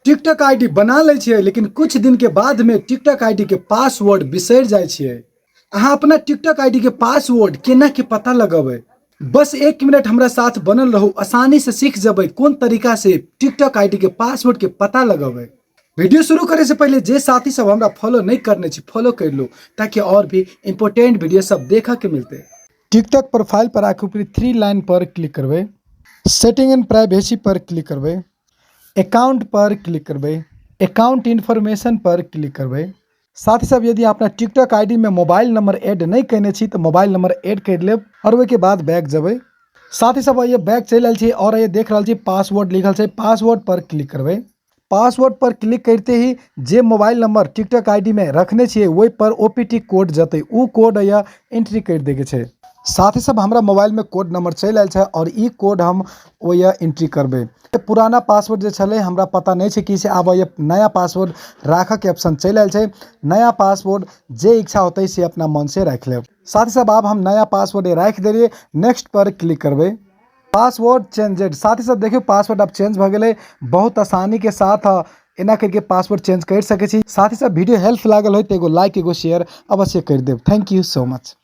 TikTok ID बना लै छियै, लेकिन कुछ दिन के बाद में टिकटॉक आईडी के पासवर्ड बिसरि जाइ छियै। अहाँ अपना टिकटॉक आईडी के पासवर्ड केना के पता लगेबै? बस 1 मिनट हमरा साथ बनल रहू, आसानी से सीख जबै कोन तरीका से टिकटॉक आईडी के पासवर्ड के पता लगेबै। वीडियो शुरू करे से पहले जे साथी सब हमरा फॉलो नहीं करने छी, फॉलो कर लो ताकि और भी इम्पोर्टेंट वीडियो सब देखा के मिलते। टिकटॉक प्रोफाइल पर आके ऊपरी 3 लाइन पर क्लिक करबै, setting and privacy per click करबै, अकाउंट पर क्लिक करबै, अकाउंट इन्फॉर्मेशन पर क्लिक करबै। साथ ही सब यदि अपना टिकटॉक आईडी में मोबाइल नंबर ऐड नहीं कयने छी तो मोबाइल नंबर ऐड कर लेब और ओहिके बाद बैक जेबै। साथ ही सब ये बैक चलि आयल छी और ये देख रहल छी पासवर्ड लिखल छै, पासवर्ड पर क्लिक करबै। पासवर्ड पर क्लिक करते ही जे मोबाइल नंबर टिकटॉक आईडी में रखने छियै ओहि पर OPT code जतै, उ कोड या एंट्री कर दैके छै। साथ ही सब हमरा मोबाइल में कोड नंबर चलि आयल छै और ई कोड हम ओहि एंट्री करबै। पुराना पासवर्ड जे छलै हमरा पता नहि छै कि से, आब ये नया पासवर्ड राखऽके ऑप्शन चलि आयल छै। नया पासवर्ड जे इच्छा होतै से अपना मन से राखि लेब। साथ ही सब आब हम नया पासवर्ड राखि देलियै, नेक्स्ट पर क्लिक करबै, पासवर्ड चेंजेड। साथ ही साथ देखियौ पासवर्ड आब चेंज भऽ गेलै। बहुत आसानी के साथ एना करके पासवर्ड चेंज कर सकै छी। साथ ही साथ वीडियो हेल्प लागल होय तऽ एगो लाइक एगो शेयर अवश्य कर देब। Thank you so much.